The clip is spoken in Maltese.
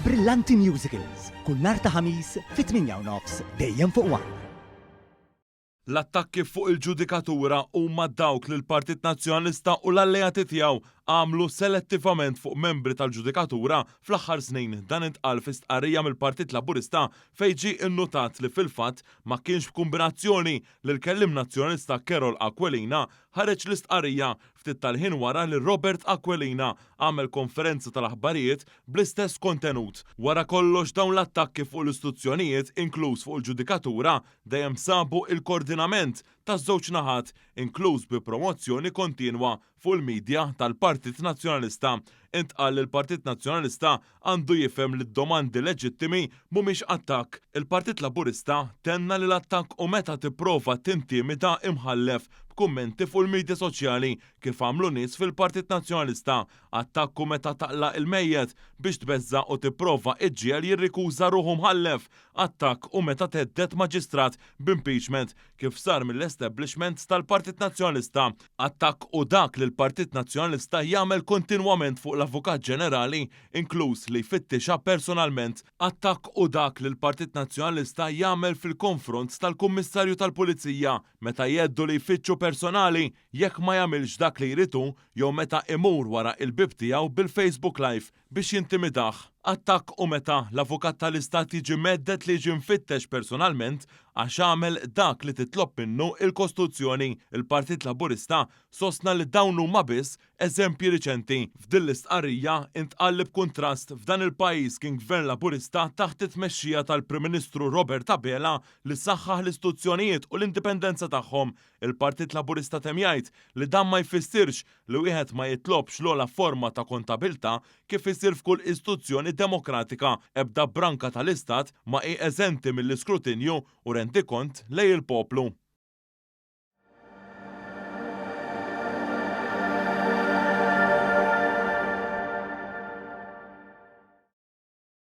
Brillanti Musicals, kull nhar ta' Ħamis fit-8 u nofs dejjem fuq One. L-attakki fuq il-ġudikatura huma dawk li l-Partit Nazzjonalista u l-alleati tiegħu għamlu selettivament fuq membri tal-ġudikatura fl-aħħar snin. Dan intqal fi stqarrija mill-Partit Laburista fejn ġie innutat li fil-fatt ma kienx b'kumbinazzjoni li l-kelliem Nazzjonalista Karol Aquilina ħareġ l-istqarrija ftit tal-ħin wara li Robert Aquilina għamel konferenza tal-aħbarijiet bl-istess kontenut. Wara kollox, dawn l-attakki fuq l-istituzzjonijiet, inkluż fuq il-ġudikatura, dejjem sabu il-koordinament taż-żewġ naħat, inkluż bi promozzjoni kontinwa fuq il-medja tal-Partit Nazzjonalista. Intqal li l-Partit Nazzjonalista għandu jifhem li d-domandi leġittimi mhumiex attakk. Il-Partit Laburista tenna li l-attakk hu meta tipprova tintimida imħallef b'kummenti fuq il-medja soċjali, kif għamlu nies fil-Partit Nazzjonalista. Attakk hu meta taqla' il-mejjet biex tbeżża' u tipprova iġġiegħel jirrikuża ruħu mħallef. Attakk hu meta thedded maġistrat b'impeachment, kif sar mill-establishment tal-Partit Nazzjonalista. Attakk hu dak li l-Partit Nazzjonalista jagħmel kontinwament fuq l-Avukat Ġenerali, inkluż li jfittixha personalment. Attakk hu dak li l-Partit Nazzjonalista jagħmel fil-konfront tal-Kummissarju tal-Pulizija meta jheddu li jfittxu personali jekk ma jagħmilx dak li jrid hu jew meta imur wara il-bib tiegħu bil-Facebook Live biex jintimidah. Attakk hu meta l-Avukat tal-Istat jiġi mhedded li jiġi mfittex personalment għax għamel dak li titlob minnu il-Kostituzzjoni. Il-Partit Laburista sostna li dawn huma biss eżempji riċenti. F'din l-istqarrija intqal li, b'kuntrast, f'dan il-pajjiż kien Gvern Laburista taħt it-tmexxija tal-Prim Ministru Robert Abela li saħħaħ l-istituzzjonijiet u l-indipendenza tagħhom. Il-Partit Laburista temm jgħid li dan ma jfissirx li wieħed ma jitlobx l-ogħla forma ta' kontabilità kif isir f'kull istituzzjoni demokratika. Ebda branka tal-Istat ma hi eżenti mill-iskrutinju u rendikont lejn il-poplu.